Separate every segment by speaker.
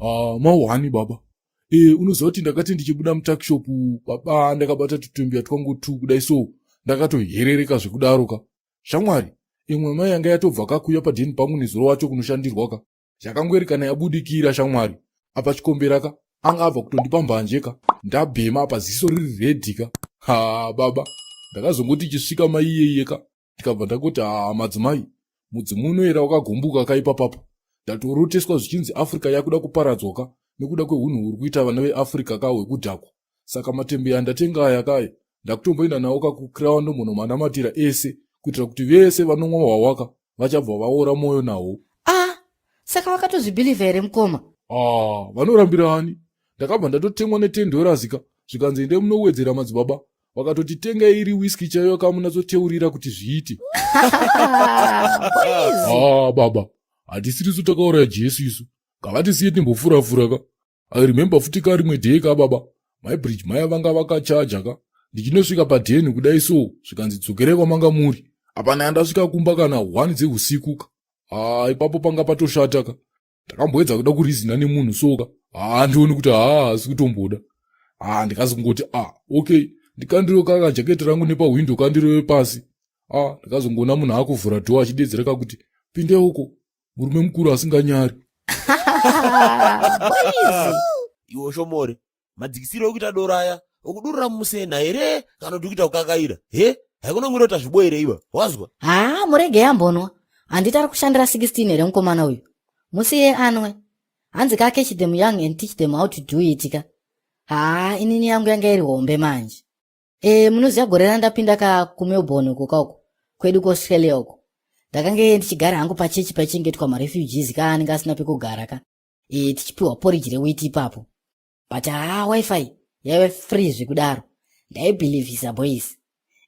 Speaker 1: Ah, mahwani baba. E, unoziva kuti ndakati ndichibuda mutakishop baba ndakabata tutumbiya twangu tu kudai so ndakatoherereka zvekudaro ka. Shamwari, imwe mai yanga yatobva kakuya padheni pangu nezuro wacho kunoshandirwa ka. Yakangoeri kana yabudikira shamwari. Apa chikombera ka anga abva kutondipa mbanje ka. Ndabhema apa ziso riri redhi ka. Ha baba, ndakazongoti ichisvika mai iyeye ka. Ndikabva ndangoti haa madzimai, mudzimu unoera wakagumbuka ka ipapapa. Ndatoroteswa zvichinzi Africa yakuda kuparadzwa ka nekuda kwehunhu huri kuita vana veAfrica ka hwekudhakwa. Saka matembe andatenga aya kaya ndakutomboenda nawo ka kukirawa ndombonomanamatira ese kuitira kuti vese vanomwa hwahwa ka vachabva vaora mwoyo nawo.
Speaker 2: Ah, saka vakatozvibhilivha here mukoma?
Speaker 1: Ah, vanorambira ani? Ndakabva ndatotengwa ne10 dollars ka zvikanzi endai munowedzera madzibaba. Vakatoti tengai iri whisky chaiyo kamunatsoteurira kuti zviite. Ah, baba, hatisirisu takauraya Jesu isu. Ngavatisiye timbofurafura ka. I remember futi ka rimwe day ka baba. Mai Bridge maya vanga vakachaja ka. Ndichinosvika padheni kudai so zvikanzi dzokerai kwamanga muri. Hapana yandasvika kumba kana 1 dzeusiku ka. Ah, ipapo panga patoshata ka. Ndakamboedza kuda kurizina nemunhu so ka. Ah, ndione kuti haa asi kutomboda. Ah, ndikazongoti ah, okay. Ndikandiro kaka jaketi rangu nepahwindo kandirove pasi. Ah, ndikazongoona munhu akuvhura door achidedzera ka kuti pinde uko. Murume mukuru asinganyari.
Speaker 3: Iwe Shomore, madzikisiro ekuita doro aya okudurura mumusena here kana kuti kuita kukakaira? He? Haikona kumira kuti azvibo here iwe? Wazwa?
Speaker 2: Haa, murege ambonwa. Handiti ari kushandira 16 here mukomana uyu? Musiye anwe. Hanzi ka catch them young and teach them how to do it ka. Haa, inini yangu yanga iri hombe manje. E, munoziva gore randapinda ka kuMelbourne uko kauko kwedu kuAustralia uko ndakange ndichigara hangu pachechi paichengetwa marefugees ka anenge asina pekugara ka e, tichipiwa porridge rewheat ipapo but haa wifi yaive free zvekudaro ndaibhilivhisa boys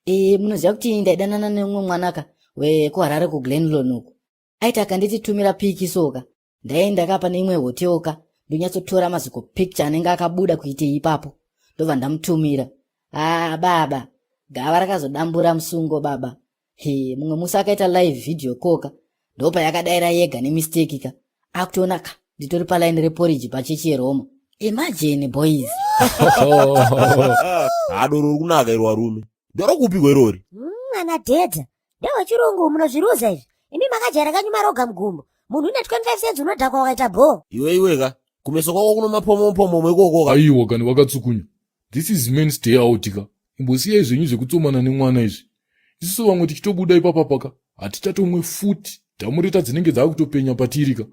Speaker 2: e, munoziva kuti ndaidanana neumwe mwanaka wekuharare kuglenlon uko aiti akanditi tumira piki soka ndaienda ka pane imwe hotel ka ndonyatsotora maziko picture anenge akabuda kuitei ipapo ndobva ndamutumira ah baba gava rakazodambura musungo baba he mumwe musi akaita live video koka ndopa yakadaira yega nemistake ka akutoona ka nditori palaini reporiji pachechi yeroma imagine boys
Speaker 3: Hadoro riri kunaka iro varume. Ndorokupiko irori?
Speaker 4: Mwana dhedza ndewechirungu munozviruza izvi imi makajaira kanyu maroga mugumbo munhu une 25 cents unodhakwa wakaita bhoo
Speaker 3: Iwe iwe ka kumeso kwako kuno mapomopomomo ikoko ka.
Speaker 1: Aiwa kani vakatsukunya. This is men's day out ka. Imbosiyai zvenyu zvekutsomana nemwana izvi. Isusu vamwe tichitobuda ipapa paka hatichatomwe futi. Dhamureta dzinenge dzakutopenya patiri ka.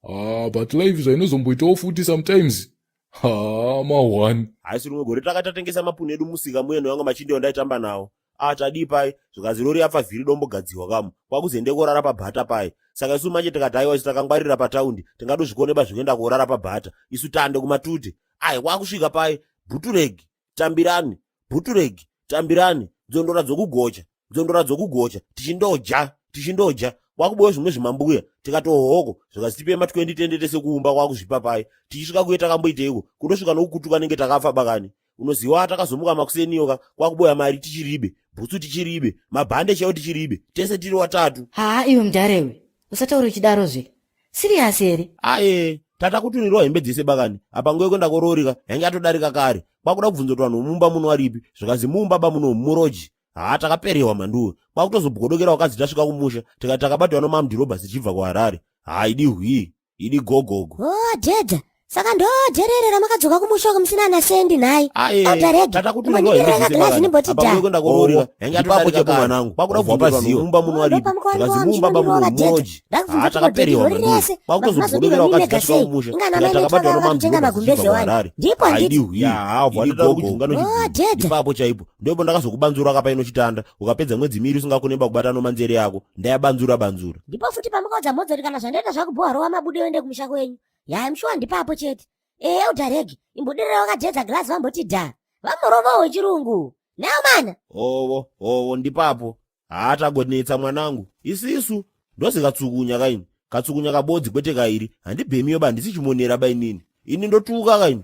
Speaker 1: Ah, but life zvainozomboitawo futi sometimes. Haa, mahwani.
Speaker 3: Haisi rimwe gore takatatengesa mapunu edu musika muye noyanga machindewo ndaitamba nawo. Ah, tadii pai zvikanzi rori yafa vhiri dombogadziwa kamu kwakuzoende korara pabhata pai saka isu manje tikati aiwa isu takangwarira pataundi tingadozvikoneba zvekuenda korara pabhata isu tande kumatute ai kwakusvika pai bhuturegi tambirani bhuturegi tambirani nzondora dzokugocha nzondora dzokugocha tichindoja tichindoja kwakubowa zvimwe zvimambuya tikatohoko zvikazitipe ma 20 tende tese kuumba kwakuzvipa pai tichisvika kuye takamboiteiko kundosvika nokukutuka nenge takafa bakani unoziwa takazomuka makuseniyo ka kwakuboya mari tichiribe bhutsu tichiribe mabhande chaiwo tichiribe tese tiri watatu
Speaker 2: haa iwe mudharewe usataura uchidaro zve siriyasi here
Speaker 3: aye tata kutunirwa hembe dzese bakani apa nguva yekuenda koroorika yange yatodarika kare kwakuda kubvunza kuti vanhu vemumba muno varipi zvikanzi mumba ba muno muroji haa takaperewa mhanduwe kwakutozobhodokera wakadzi tasvika kumusha tikati takabatwa nomamdhirobha tichibva kuharare haa idi hwii idi gogogo
Speaker 4: Oh, dhedha. Saka ndo dherere ramakadzoka kumusha uko musina ana sendi nhai.
Speaker 3: Aye,
Speaker 4: Oda regi.
Speaker 3: tata kuti unoziva
Speaker 4: Imbondidirira
Speaker 3: hembe
Speaker 4: kagirazi nimboti dha.
Speaker 3: Apa kuenda yange
Speaker 4: Ipapo
Speaker 3: chaipo mwanangu. Kwakuda
Speaker 4: Wabva
Speaker 3: kubvunza vanhu mumba muno
Speaker 4: Oh,
Speaker 3: varipi.
Speaker 4: ndopamukawanikwa
Speaker 3: Zvikanzi mumba ba muno
Speaker 4: muchinondirova dhedha.
Speaker 3: muroji.
Speaker 4: Ndakubvunza
Speaker 3: Haa
Speaker 4: kuti
Speaker 3: takaperewa
Speaker 4: rori
Speaker 3: mhanduwe.
Speaker 4: rese.
Speaker 3: Kwakutozobhodokera
Speaker 4: Mazodiro
Speaker 3: wakadzi
Speaker 4: mega
Speaker 3: tasvika
Speaker 4: sei.
Speaker 3: kumusha.
Speaker 4: Inga ana
Speaker 3: Tikati
Speaker 4: mai
Speaker 3: takabatwa
Speaker 4: vakatenga
Speaker 3: nomamdhirobha
Speaker 4: magumbeze
Speaker 3: tichibva
Speaker 4: wani.
Speaker 3: kuHarare.
Speaker 4: Ndipo
Speaker 3: Haa idi
Speaker 4: handiti.
Speaker 3: hwii.
Speaker 4: Ya,
Speaker 3: Idi
Speaker 4: Oh,
Speaker 3: gogogo.
Speaker 4: dhedha.
Speaker 3: Ipapo chaipo. Ndipo ndakazokubanzura kapaino chitanda. Ukapedza mwedzi miiri usingakoneba kubata nomanzere yako. Ndayabanzura banzura.
Speaker 4: Ndipo futi pamukaudza mhodzo kuti kana zvandaita zvakubhowa rova mabude uende kumusha kwenyu. Ya, I'm sure ndipapo chete. Eh, elder regi. Imbodirira wakadhedza glass vamboti dha. Vamorovawo wechirungu. Nawo mana.
Speaker 3: Hovo, hovo ndipapo. Haa tagonetsa mwanangu. Isisu ndozi katsukunya kaini. Katsukunya kabodzi kwete kairi. Handibhemiyo ba handisi chimonera ba inini. Ini ndotuka kaini.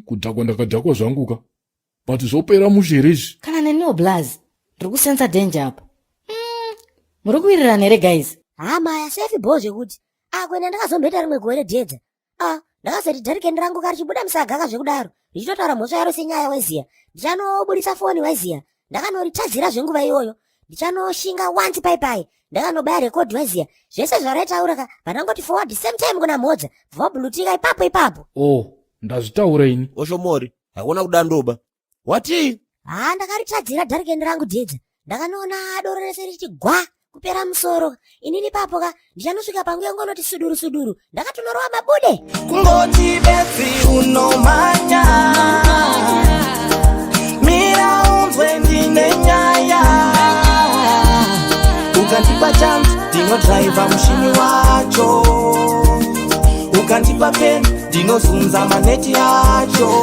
Speaker 1: Kudhakwa ndakadhakwa zvangu ka. But zvopera mushe here izvi?
Speaker 2: Kana neniwo blaz ndiri kusensa danger apa. Muri kuwirirana here guys?
Speaker 4: Haa maya sefi bho zvekuti. Ah, kuenda ndakazomboita rimwe gore dhedza. Ah, Ndakazoti dharikeni rangu karichibuda musaga ka zvekudaro richitotaura mhosva yaro senyaya waiziya. Ndichanoburitsa foni waiziya. Ndakanoritadzira zvenguva iyoyo. Ndichanoshinga once pai pai. Ndakanobaya record waiziya. Zvese zvaraitaura ka vandangoti forward same time kuna Mhodza. Bva ipapo ipapo.
Speaker 1: Oh, ndazvitaura ini.
Speaker 3: Oshomori, haikona kudandoba. Watii?
Speaker 4: Haa ndakaritadzira dharikeni rangu dhedza. Ndakanoona doro rese richiti gwa kupera musoro. Inini ipapo ka ndichanosvika pangu yangonoti suduru suduru. Ndakatonorova mabude.
Speaker 5: Kungoti bedzi unomhanya mira unzwe ndine nyaya ukandipa chance ndinodhraivha mushini wacho ukandipa peni ndinozunza maneti acho.